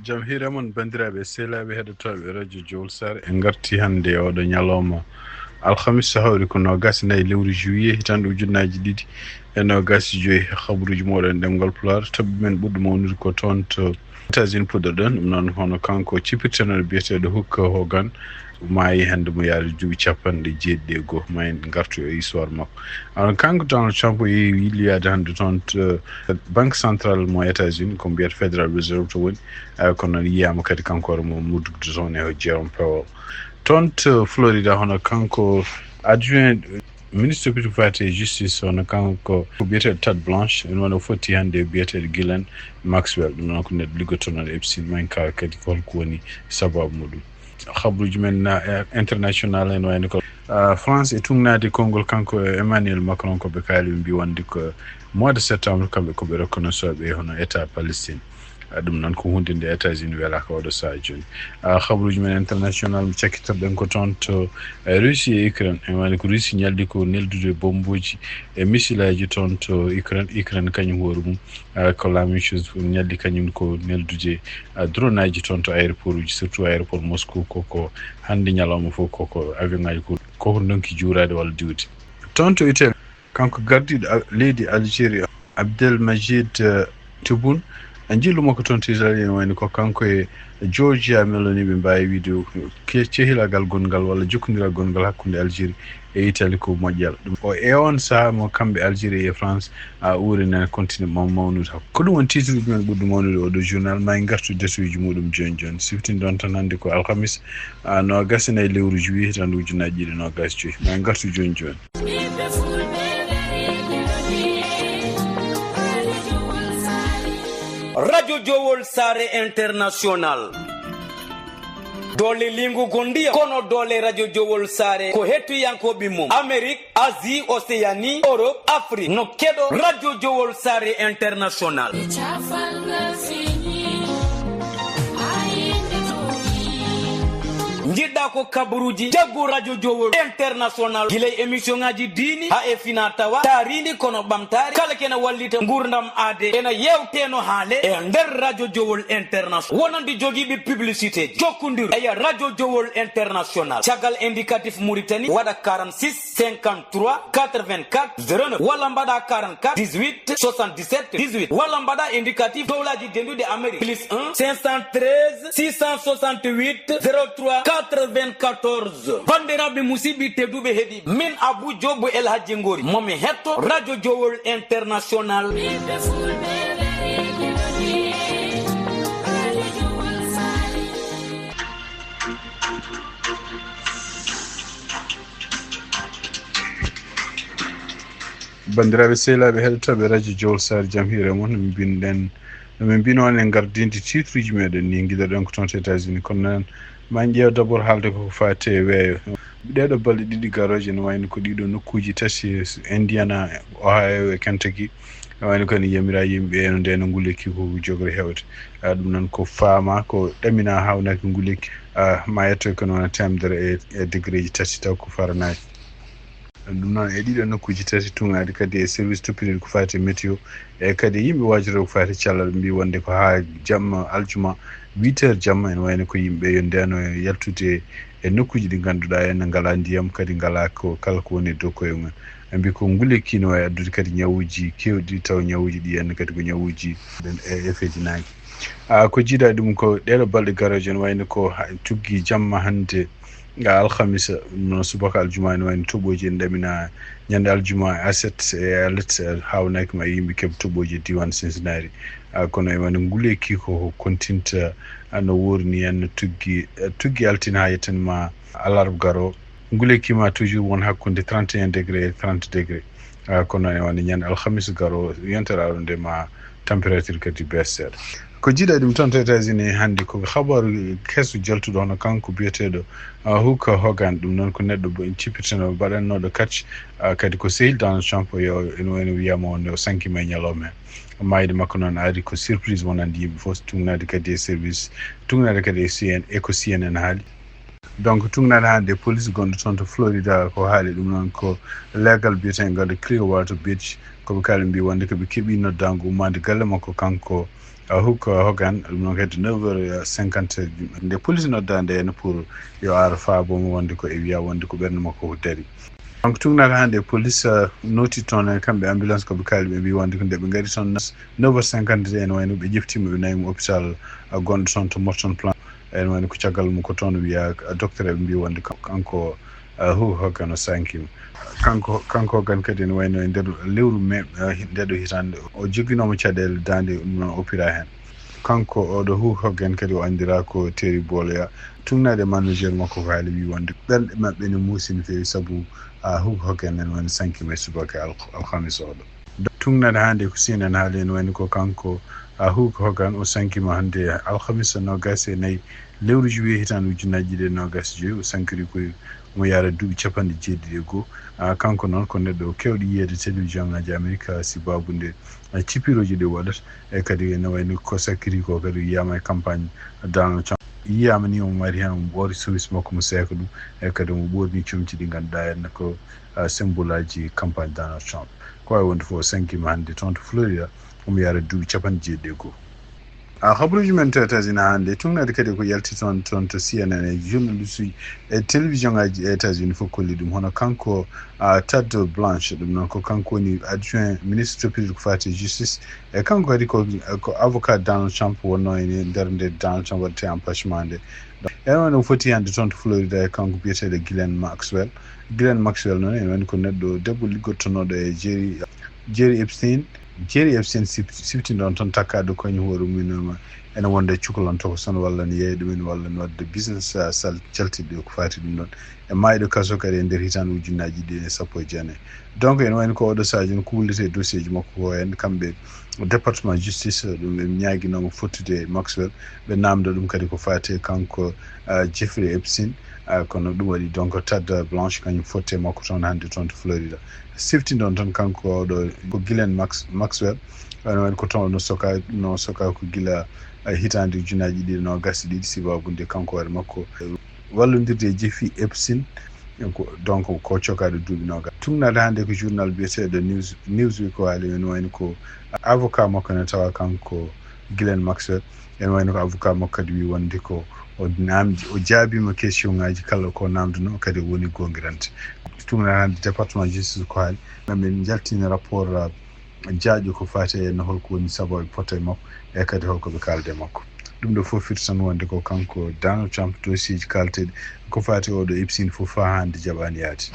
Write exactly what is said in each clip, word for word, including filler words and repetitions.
Jam hiire mon, banndiraaɓe sehilaaɓe heɗotooɓe radio Jowol Saare. En ngarti hannde e oɗo ñalawma alhamis, hawri ko noogas e nayi lewru juillet, hitaande ujunnaaji ɗiɗi e noogas e joyi. Habruuji mooɗon ɗemngal Pulaar, toɓɓe men ɓurɗo mawnude ko toon to États-Unis puɗɗorɗen. Ɗum noon, hono kanko cipirtenooɗo biyeteeɗo Hulk Hogan, maayi hannde, mo yaari duuɓi capanɗe jeeɗiɗi e go'o. Ma en ngartu e histoire makko. Alors, kanko Donald Trump o yehi yilloyaade hannde toon to Banque Centrale mo États-Unis, ko mbiyata Federal Reserve to woni, eh, kono noon yiyaama kadi kanko hoore mum muddugde toon e Jerome Powell. Toon to Florida, hono kanko adjoint ministre piti faati e justice, hono kanko ko biyeteeɗo Tad Blanche, ene wona o fotti hannde e biyeteeɗo Ghislaine Maxwell. Ɗum noon ko neɗɗo liggotooɗo e Epstein, ma en kaaw kadi ko holko woni sababu muɗum. Habruuji men na, eh, international, ene wayno ko, ah, France e tugnaade konngol kanko e Emmanuel Macron, ko ɓe kaali, ɓe mbi wonde ko mois de septembre kamɓe ko ɓe reconnaissooɓe hono État Palestine. Ah, ɗum noon ko huunde nde États-Unis welaaka oɗo sahaa jooni. Ah, habruuji men international, mo cakkitorɗen ko toon to, eh, Russie e Ukraine. Ene wayno ko Russie ñalli ko neldude bombooji e misilaaji toon to Ukraine. Ukraine kañum hoore mum, ah, ko la même chose, fof ñalli kañum ko neldude, ah, dronaaji toon to aéroport uji, surtout aéroport Moscou, koko hannde ñalawma fof koko avion ngaji ko, koko ndonki juuraade walla diwde. Toon to Italie, kanko gardiiɗo Al-, leydi Algérie, Abdelmajid, eh, Tebboune, a njillu makko toon to Italie, ene wayno ko kanko e Giorgia Meloni ɓe mbaawi wiide ke-, cehilagal gonngal walla jokkondiral gonngal hakkunde Algérie e Italie ko moƴƴal. Ɗum o, e oon sahaa mo kamɓe Algérie e France a uuri nane continent maw-, mawnude hakko. Ko ɗum woni titre uji men ɓurɗi mawnude oɗo journal. Ma en ngartu détail uji muɗum jooni jooni. Siftinɗon tan hannde ko alhamis, a, noogas e nayi lewru juillet hitaande ujunnaaji ɗiɗi e noogas e joyi. Ma en ngartu jooni jooni. Radio Jowol Saare International. Doole lingu gondiya, kono doole Radio Jowol Saare ko hettiyankooɓe mum. Amérique, Asie, Océanie, Europe, Afrique. No keɗo Radio Jowol Saare International. Njiɗɗa ko kabaruuji, jaggu Radio Jowol International. Gila e émission ngaji diini, haa e fina tawa, taariindi kono ɓamtaare. Kala kene wallita ngurdam aade. Ena yewteno haale e nder Radio Jowol International. Wonande jogiiɓe publicité, jokkondir e Radio Jowol International. Caggal indicatif Mauritanie, waɗa quarante-six cinquante-trois quatre-vingt-quatre zéro neuf, walla mbaɗa quarante-quatre dix-huit soixante-dix-sept dix-huit, walla mbaɗa indicatif dowlaji dendude Amérique, plus un cinq cent treize six cent soixante-huit zéro trois quatre-vingt-quatorze. Banndiraaɓe, musidɓe tedduɓe heɗiiɓe, min Abou Diop El Hadji Ngori, momi hetto Radio Jowol International. Banndiraaɓe sehilaaɓe heɗotooɓe Radio Jowol Saare, jam hiire mon. Min mbinɗen, min mbino on en gardinde titre uji meɗen ni, ngiɗoɗen ko toon to États-Unis. Kono noon, ma en ƴeew d'abord haalde ko faati e weeyo. Ɗeeɗo balɗe ɗiɗi garooje, no wayno ko ɗiɗo nokkuuji tati, Indiana, Ohio e Kentucky, no wayno ko ene yamira yimɓe eno ndeena nguleyki ko jogori heewde. Ah, ɗum noon ko faama, ko ɗamina haawnaki nguleyki, ah, ma yetto ko noon teemedere e, e degré ji tati taw ko Fahrenheit. Ɗum noon e ɗiɗo nokkuuji tati, tuŋaade kadi e service toppitooɗo ko faati e météo, e kadi yimɓe waajorooɓe ko faati e cellal, ɓe mbii wonde ko haa jamma aljuma, huit heures jamma, ene wayno ko yimɓe yo ndeeno e yaltude e nokkuuji ɗi ngannduɗaa ene ngalaa ndiyam, kadi ngalaa ko, kala ko woni e dow koye mum. Ɓe mbii ko nguleyki no waawi addude kadi ñawuuji keewɗi, taw ñawuuji ɗi ene kadi ko ñawuuji e effet ji naange. Ah, ko jiidaa ɗum ko ɗeeɗo balɗe garooje, ene wayno ko ha-, tuggi jamma hannde, nga alhamisa, no subaka aljuma, ene wayno toɓooji ene ɗamina ñande aljuma e aset e alet, e haawnaki ma yimɓe keɓa toɓooji e diiwaan Cincinnati. Ah, kono e wayno nguleyki ko kontinta, ah, no woori ni, en no tuggi, eh, tuggi altine haa yettan ma alarba garoo. Nguleyki ma toujours won hakkunde trente et un degré e trente degré. Ah, kono e wayno ñande alhamis garoo, yontere arunde ma température kadi baisse seeɗa. Ko jiidaa ɗum toon to États-Unis hannde, ko habaaru keso jaltuɗo hono kanko biyeteeɗo, ah, Hulk Hogan, ɗum noon ko neɗɗo bo-, cipirteno baɗannooɗo catch, ah, kadi ko sehil Donald Trump, yo, ene wayno wiyaama wonde o sankima e ñalawma he. Maayde makko noon ari ko surprise wonande yimɓe fof, tugnaade kadi e service, tugnaade kadi e C N N, e ko C N N haali. Donc, tugnaade hannde e police gonɗo toon to Florida, ko haali ɗum noon ko leegal biyeteegal Clearwater Beach, ko ɓe kaali mbii wonde ko ɓe keɓi noddaango ummaade galle makko kanko, Hulk Hogan, ɗum noon kadi neuf heures cinquante, nde police nodda nde heen pour yo ar faabo mo wonde ko e wiya wonde ko ɓernde makko ko dari. Kanko tugnaade hannde police, uh, noti toon e kamɓe ambulance ko ɓe kaali ɓe mbi wonde ko nde ɓe ngari toon neuf heures cinquante ene wayno ɓe ƴeftiima ɓe nayi mo hôpital, uh, gonɗo toon to Morton Plains. Ene wayno ko caggal mum ko toon wiya docteur ɓe mbi wonde kanko, uh, Hulk Hogan o sankiima. Kanko, kanko Hogan kadi ene wayno e nder lewru mai, uh, ndeɗo hitande o joginoma caɗeele dande ɗum noon opira heen. Kanko oɗo Hulk Hogan kadi o anndira ko Terry Bollea. Tugnaade manager makko ko haali wi wonde ɓerɗe maɓɓe ne muusi no feewi sabu, a, Hulk Hogan en woni sankiima e subaka al-, alhamis oɗo. Tugnaade hannde ko CNN haali en woni ko kanko, a, Hulk Hogan o sankiima hannde alhamis noogas e nayi lewru juillet hitaande ujunnaji ɗiɗi e noogas e joyi. O sankiri ko mo yaara duuɓi capanɗe jeeɗiɗi e goo. A, kanko noon ko neɗɗo kewɗo yiyeede télévision ngaji Amerika, si babu nde, a, cipirooji ɗi waɗata. E kadi ene wayno ko sakkiri ko kadi yiyaama e campagne Donald Trump. Yiyaama ni omo mari heen, omo ɓoori service makko mo seeka ɗum. E kadi omo ɓoorni comci ɗi ngannduɗaa en ko, a, symbole aji campagne Donald Trump. Ko wawi wonde fof o sankiima hannde toon to Florida, omo yaara duuɓi capanɗe jeeɗiɗi e goo. A, habaruuji men to États-Unis hannde, tugnaade kadi ko yalti toon, toon to CNN e journaliste uji e télévision ngaji e États-Unis fof kolli ɗum. Hono kanko, a, Todd Blanche, ɗum noon ko kanko woni adjoint ministre toppitiiɗo ko faati e justice. E kanko kadi ko, ko avocat Donald Trump wonno e nder nde Donald Trump waɗete empêchement nde. E noon o foti hannde toon to Florida e kanko biyeteeɗo Ghislaine Maxwell. Ghislaine Maxwell noon ene woni ko neɗɗo debbo liggodtonooɗo e Jerry, Jerry Epstein. Jerry Epstein sif-, siftinɗo on toon takkaɗo kañum hoore mum ene wonde cukalon toko son walla ne yeeya ɗumen walla ne waɗde business, a, sal-, caltiɗo ko faati ɗum ɗon. E maayɗo kaso kadi e nder hitaande ujunnaaji ɗiɗi e sappo e jeenayi. Donc ene wayno ko oɗo sadio no ko wullete dossier ji makko ko en kamɓe département justice ɗum ɓe ñaaginoma fottude e Maxwell. Ɓe namda ɗum kadi ko faati e kanko, a, Jeffrey Epstein. A, kono ɗum waɗi donc Todd Blanche kañum fotte makko toon hannde toon to Florida. Siftindo on tan kanko oɗo ko Ghislaine Max-, Maxwell. Ene wayno ko toon no soka, no soka ko gila, a, hitaande ujunnaaji ɗiɗi e noogas e ɗiɗi sibabu nde kanko hoore makko wallondirde e Jeffrey Epstein. Donc ko, donc ko cokaaɗo duuɓi noogas. Tugnaade hannde ko journal biyeteeɗo News-, Newsweek o haali ene wayno ko avocat makko ene tawa kanko Ghislaine Maxwell. Ene wayno ko avocat makko kadi wi wonde ko o namdi, o jaabiima question ngaji kala ko namduno kadi o woni goongirante. Tugnaade hannde département justice ko haali. Min njaltina rapport, a, jaaƴo ko faati e no holko woni sababu potta e makko e kadi holko ɓe kaalde e makko. Ɗum ɗo fof firti tan wonde ko kanko Donald Trump dossier ji kaalteɗi ko faati e oɗo Epstein fof faa hannde jaɓaani yaade.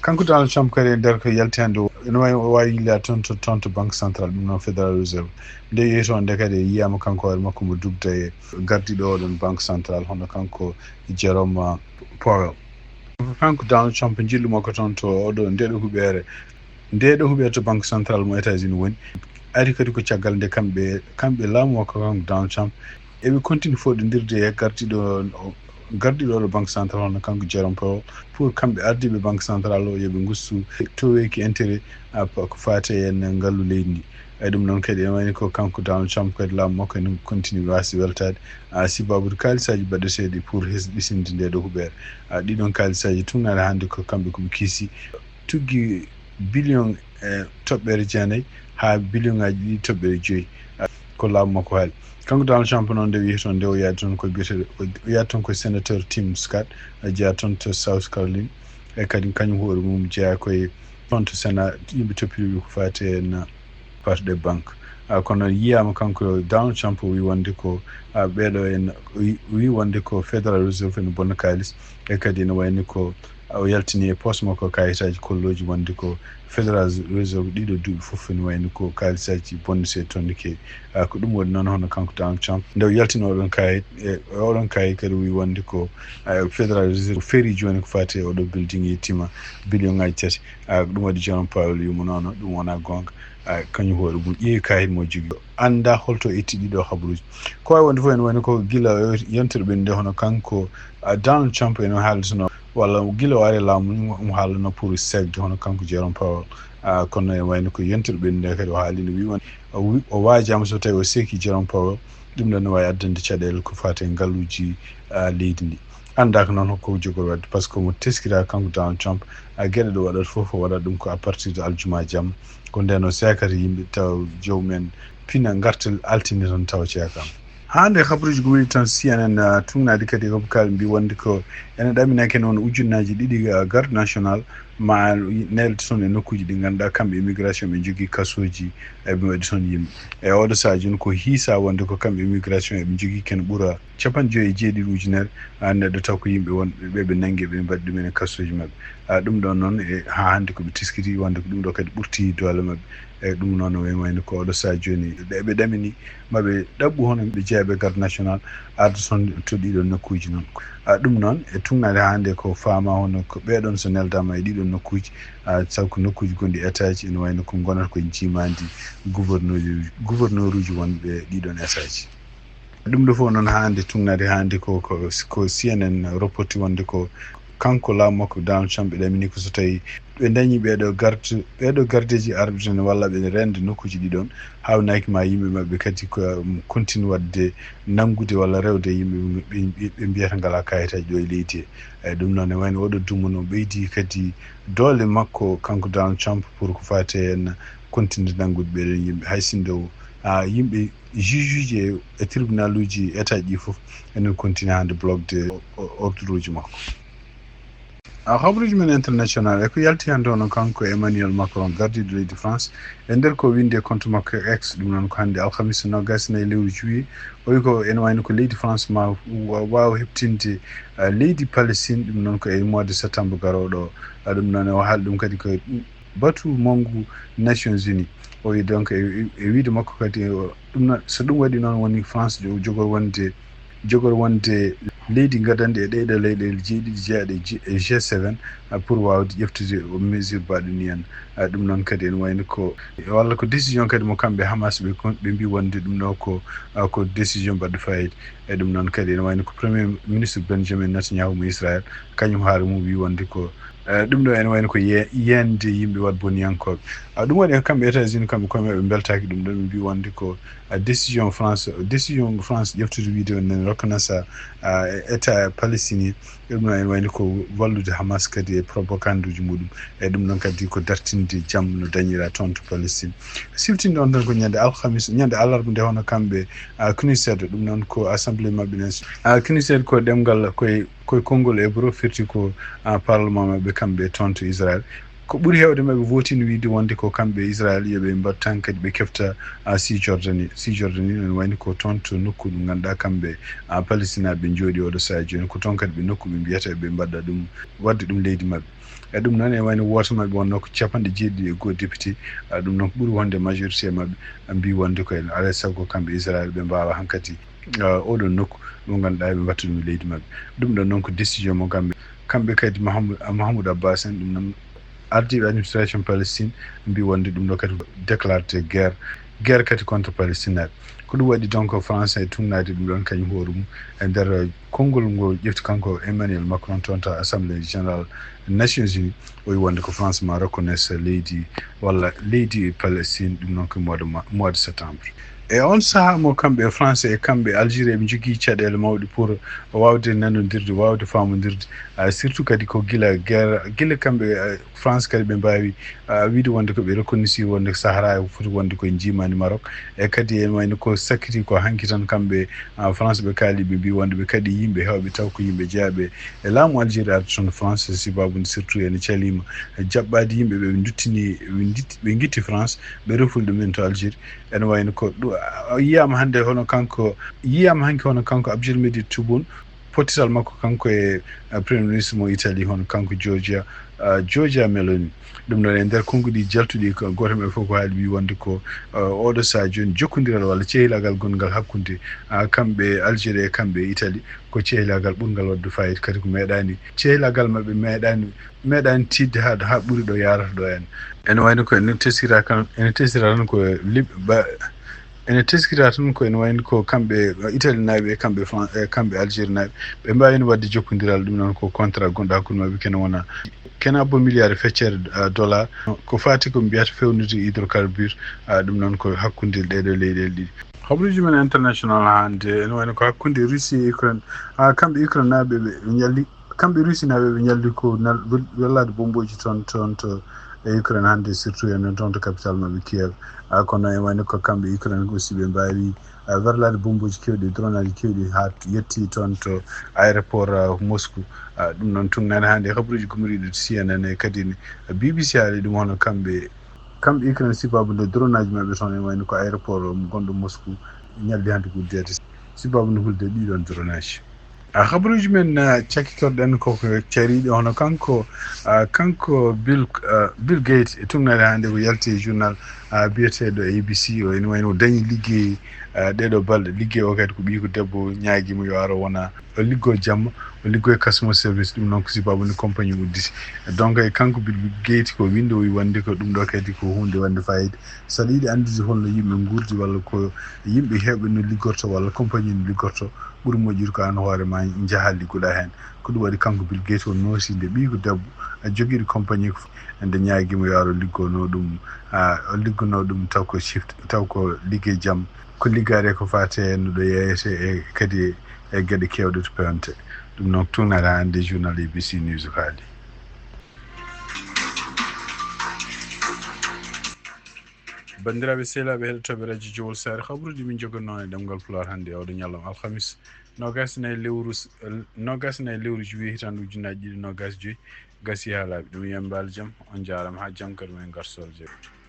Kanko Donald Trump kadi e nder ko yalti hannde o, ene wawi, o wawi yilla toon to, toon to Banque Centrale, ɗum noon Federal Reserve. Nde yehi toon nde kadi e yiyaama kanko hoore makko mo dugda e gardiiɗo oɗon Banque Centrale hono kanko Jerome, a, Powell. Kanko Donald Trump njillu makko toon to oɗo ndeɗo huɓeere. Nde ɗo huɓeere to Banque Centrale mo États-Unis woni, ari kadi ko caggal nde kamɓe, kamɓe laamu makko kanko Donald Trump, eɓe continue foɗondirde e gardiiɗo, gardiiɗo oɗo Banque Centrale hono kanko Jerome Powell, pour kamɓe ardiiɓe Banque Centrale o yoɓe ngustu toweeki intérêt, a, ko faati e ngallu leydi ndi. E ɗum noon kadi ene wayni ko kanko Donald Trump kadi laamu makko ene continue waasde weltaade, a, sibabude kaalisaaji baɗeteeɗi pour hesɗitinde nde ɗo huɓeere. A, ɗiɗon kaalisaaji tugnaade hannde ko kamɓe ko ɓe kiisi tuggi billion e toɓɓere jeenayi haa billion ngaji ɗiɗi toɓɓere joyi. A, ko laamu makko haali. Kanko Donald Trump noon nde o yehi toon nde o yaadi toon ko biyeteeɗo, o yaadi toon ko sénateur Tim Scott, a, jeyaa toon to South Caroline. E kadi kañum hoore mum jeyaa koye toon to Sénat yimɓe toppitiiɓe ko faati e na parti des banques. A, kono yiyaama kanko Donald Trump o wi wonde ko, a, ɓeeɗo en, o wi, o wi wonde ko Federal Reserve ene bonna kaalis. E kadi ene wayni ko, a, o yaltini e poos makko kayitaaji kollooji wonde ko Federal Reserve ɗiɗo duuɓi fof ene wayni ko kaalisaaji bonnetee toon ne keewi. A, ko ɗum waɗi noon hono kanko Donald Trump nde o yaltini oɗon kayit, e oɗon kayit kadi o wi wonde ko, a, Federal Reserve feeri jooni ko faati e oɗo building yettiima billion ngaji tati. A, ko ɗum waɗi Jerome Powell yummanono ɗum wona goonga. A, kañum hoore mum ƴeewi kayit mo jogii. Annda holto itti ɗiɗo habaruuji. Ko wawi wonde fof ene wayni ko gila yontere ɓennde hono kanko, a, Donald Trump ene haalduno walla gila o ari e laamu ni omo haalano pour segde hono kanko Jerome Powell. A, kono ene wayni ko yontere ɓennde kadi o haalino wi won, o wi, o waajaama so tawi o seeki Jerome Powell, ɗum ɗon ne wawi addande caɗeele ko faati e ngalluuji, a, leydi ndi. Anndaaka noon hokko jogori waɗde par ce que mo teskira kanko Donald Trump, a, geɗe ɗo waɗata fof o waɗat ɗum ko à partir de aljuma jamma. Ko nden o seekata yimɓe taw jomumen fina ngartel altine tan tawa ceekama. Hannde habaruuji gomɗi tan C N N, ah, tugnaade kadi e hopitaal mbi wonde ko ene ɗaminaki noon ujunnaaji ɗiɗi, ah, garde national ma nelda toon e nokkuuji ɗi ngannduɗaa kamɓe immigration ɓe njogii kasooji, eɓe mbaɗi toon yimɓe. E oɗo sahaa jooni ko hiisa wonde ko kamɓe immigration eɓe njogii ken ɓura capanɗe joyi e jeeɗiɗi ujunere, ah, neɗɗo taw ko yimɓe wonɓe ɓe ɓe nanngi ɓe mbaɗi ɗumen e kasooji maɓɓe. Ah, ɗum ɗoon noon e haa hannde ko ɓe teskiti wonde ko ɗum ɗo kadi ɓurti doole maɓɓe. E ɗum noon, o wayno ko oɗo sahaa jooni, ɓe, ɓe ɗamini maɓe ɗaɓɓu hono ɓe jeyaa ɓe garde national arde toon to ɗiɗo nokkuuji noon. A, ɗum noon, e tugnaade hannde ko faama hono ko ɓee ɗoon so neldaama e ɗiɗo nokkuuji, a, sabu ko nokkuuji gonɗi étage, ene wayno ko ngonata ko njiimaandi gouverneur, gouverneuruuji wonɓe ɗii ɗoon étage. Ɗum ɗo fof noon hannde tugnaade hannde ko, ko, ko C N N reporti wonde ko kanko laamu makko Donald Trump ɓe ɗamini ko so tawi ɓe dañi ɓeeɗo garde, ɓeeɗo gardeeji arɓe toon walla ɓe reende nokkuuji ɗi ɗoon, haawnaaki ma yimɓe maɓɓe kadi ko, um, continue waɗde nanngude walla rewde yimɓe ɓe, ɓe, ɓe mbiyata ngalaa kayitaaji ɗo e leydi he. Eyi, ɗum noon ne wayno oɗo duumo no ɓeydi kadi doole makko kanko Donald Trump pour ko faati heen continue nanngude ɓeeɗoon yimɓe. Hay sinno, a, yimɓe juge uji e, e tribunal uji étage ɗi fof enen continue hannde blogde o-, o-, ordre uji makko. A, habaruuji men international, e ko yalti hannde hono kanko Emmanuel Macron, gardiiɗo leydi France, e nder ko winde e compte makko X, ɗum noon ko hannde alhamisa noogaas e nayi lewru juillet, o wi ko ene wayno ko leydi France ma wa-, waaw heɓtinde, a, leydi Palestine, ɗum noon ko e mois de septembre garooɗo o. A, ɗum noon o haali ɗum kadi ko batu manngu Nations Unies. O wi donc e, e, e wiide makko kadi, o, ɗum noon, so ɗum waɗi noon woni France jo-, jogor wonde, jogor wonde leydi gadandi e ɗee ɗoo leyɗeele jeeɗiɗi jeyaaɗe e G-, e G seven, a, pour waawde ƴeftude o mesure mbaɗo ni en. A, ɗum noon kadi ene wayno ko, walla ko décision kadi mo kamɓe Hamas ɓe kon, ɓe mbi wonde ɗum ɗo ko, a, ko décision mbaɗɗo fayida. E ɗum noon kadi ene wayno ko Premier Ministre Benjamin Netanyahu mo Israël, kañum haare mum wi wonde ko, eh, ɗum ɗo ene wayno ko ye-, yeende yimɓe waɗ boniyankooɓe. A, ɗum waɗi kamɓe États-Unis kamɓe koye maɓɓe mbeltaaki ɗum ɗon, ɓe mbi wonde ko, a, décision France, décision France ƴeftude wiide on nene reconnaissance, a, État palestinien. E ɗum noon ene wayno ko wallude Hamas kadi e propagande uji muɗum. E ɗum noon kadi ko dartinde jam no dañira toon to Palestine. Siftinde on tan ko ñande alhamis, ñande alarba nde hono kamɓe, a, Knesset, ɗum noon ko assemblée maɓɓe nen. A, Knesset ko ɗemngal koye, koye konngol hébreu firti ko, a, parlement maɓɓe kamɓe toon to Israël. Ko ɓuri heewde maɓɓe vootini wiide wonde ko kamɓe Israël yo ɓe mbaɗ tan kadi ɓe kefta, a, Cisjordanie. Cisjordanie ene wayni ko toon to nokku ɗum ngannduɗaa kamɓe, a, Palestinaaɓe ɓe njooɗi oɗo sahaa jooni. Ko toon kadi ɓe nokku ɓe mbiyata ɓe mbaɗa ɗum, waɗde ɗum leydi maɓɓe. E ɗum noon, e wayno wooto maɓɓe wonnoo ko capanɗe jeeɗiɗi e go'o député, a, ɗum noon ko ɓuri wonde majorité maɓɓe, a, mbi wonde ko en alaa e sago kamɓe Israël ɓe mbaawa hankadi, a, oɗon nokku mo ngannduɗaa ɓe mbatta ɗum e leydi maɓɓe. Ɗum ɗon noon ko décision mo kamɓe, kamɓe kadi Mahamoud, Mahamoud Abbas en, ɗum noon ardiiɓe administration Palestine mbi wonde ɗum ɗo kadi déclaré guerre, guerre kadi contre Palestine. Ko ɗum waɗi donc France e tugnaade ɗum ɗon kañum hoore mum e nder konngol ngol ƴefti kanko Emmanuel Macron toon to Assemblée Générale Nations Unies, o wi wonde ko France ma reconnaisse leydi walla leydi Palestine, ɗum noon ko mois de ma-, mois de septembre. E on sahaa mo kamɓe France e kamɓe Algérie ɓe njogii caɗeele mawɗe pour waawde nanondirde, waawde faamondirde, a, surtout kadi ko gila guerre, gila kamɓe, a, France kadi ɓe mbaawi, a, wiide wonde ko ɓe reconnaissir wonde Sahara e foti wonde koye njiimaandi Maroc. E kadi ene wayno ko sakkiti ko hanki tan kamɓe, a, France ɓe kaali ɓe mbi wonde ɓe kadi yimɓe heewɓe taw ko yimɓe jeyaaɓe e laamu Algérie arde toon France, sibabude surtout ene caliima jaɓɓaade yimɓe ɓe ɓe nduttini, ɓe ndutti-, ɓe ngitti France, ɓe refuli ɗum en to Algérie. Ene wayno ko ɗu-, a, yiyaama hannde hono kanko, yiyaama hanki hono kanko Abdulmajid Tebboune, pottital makko kanko e, a, Premier Ministre mo Italie, hono kanko Giorgia, a, Giorgia Meloni. Ɗum noon e nder konnguɗi jaltuɗi ko gooto maɓɓe fof ko haali wi wonde ko, a, oɗo sahaa jooni jokkondiral walla cehilagal gonngal hakkunde, a, kamɓe Algérie e kamɓe Italie ko cehilagal ɓurngal waɗde fayida, kadi ko meeɗaani, cehilagal maɓɓe meeɗaani, meeɗaani tiiɗde haa, haa ɓuri ɗo yaarata ɗo en. Ene wayno ko ene teskira kan, ene teskira tan ko lib-, ba-, ene teskira tan ko ene wayno ko kamɓe Italie naaɓe e kamɓe Fran-, e kamɓe Algérie naaɓe, ɓe mbaawino waɗde jokkondiral, ɗum noon ko contrat gonɗo hakkunde maɓɓe kene wona kene abbo milliard feccere, a, dollar, ko faati ko mbiyata fewnude hydrocarbure, a, ɗum noon ko hakkunde ɗee ɗoo leyɗeele ɗiɗi. Habaruuji men international hannde ene wayno ko hakkunde Russie e Ukraine, a, kamɓe Ukraine naaɓe ɓe, ɓe ñalli, kamɓe Russie naaɓe ɓe ñalli ko nal-, wel-, wellaade bombooji toon, toon to, E Ukraine hannde, surtout en toon to capital maɓɓe Kiev. A, kono e wayno ko kamɓe Ukraine aussi ɓe mbawi, a, werlade bombuji kewɗi, droneaji kewɗi ha yetti toon to aéroport, a, Moscou. A, ɗum noon tungnani hannde e habaruji gumoriɗi to C N N e kadi ne, a, B B C haali ɗum, hono kamɓe, kamɓe Ukraine sibabu nde droneaji maɓɓe toon e wayno ko aéroport gonɗo Moscou ñalli hannde ko uddede sibabu nde hulde ɗiɗon droneaji. A, habaruji men, a, cakkitorɗen koko cariɗi, hono kanko, a, kanko Bill, a, Bill Gates e tungnade hannde ko yalti e journal, a, biyeteɗo A B C o, ene wayno o dañi liggey, a, ɗeɗo balɗe. Liggey o kadi ko ɓiyko debbo ñaagimo yo aro wona o liggo jamma, o liggo e customer service. Ɗum noon ko sibabu nde compagnie udditi. Donc e kanko Bill Gates ko winde o wi wonde ko ɗum ɗo kadi ko hunde wonde fayida. Saɗa yiɗi anndude holno yimɓe ngurdi walla ko yimɓe heewɓe no liggorto walla compagnie no liggorto, ɓuri moƴƴude ko aan hoore ma njaha liggoɗa heen. Ko ɗum waɗi kanko Bill Gates o noosinde ɓiyko debbo, a, jogiiɗo compagnie ko, nde ñaagimo yo aro liggono ɗum, a, o liggono ɗum taw ko shift, taw ko liggey jamma. Ko liggaade ko faate no ɗo yeeyete e kadi e geɗe keewɗe to pewante. Ɗum noon tungnata hannde journal A B C News o haali. Banndiraaɓe sehilaaɓe heɗotooɓe radio Jowol Saare, habaruuji min jogannoo e ɗemngal Pulaar hannde e oɗo ñalawma alhamis, noogaas e nayi lewru s-, noogaas e nayi lewru juillet hitaande ujunnaaji ɗiɗi noogaas joyi, gasii haa laaɓi. Ɗum yiyam mbaali jam, on njaaraama, haa janngo kadi mo en ngartoo jeeɗiɗo.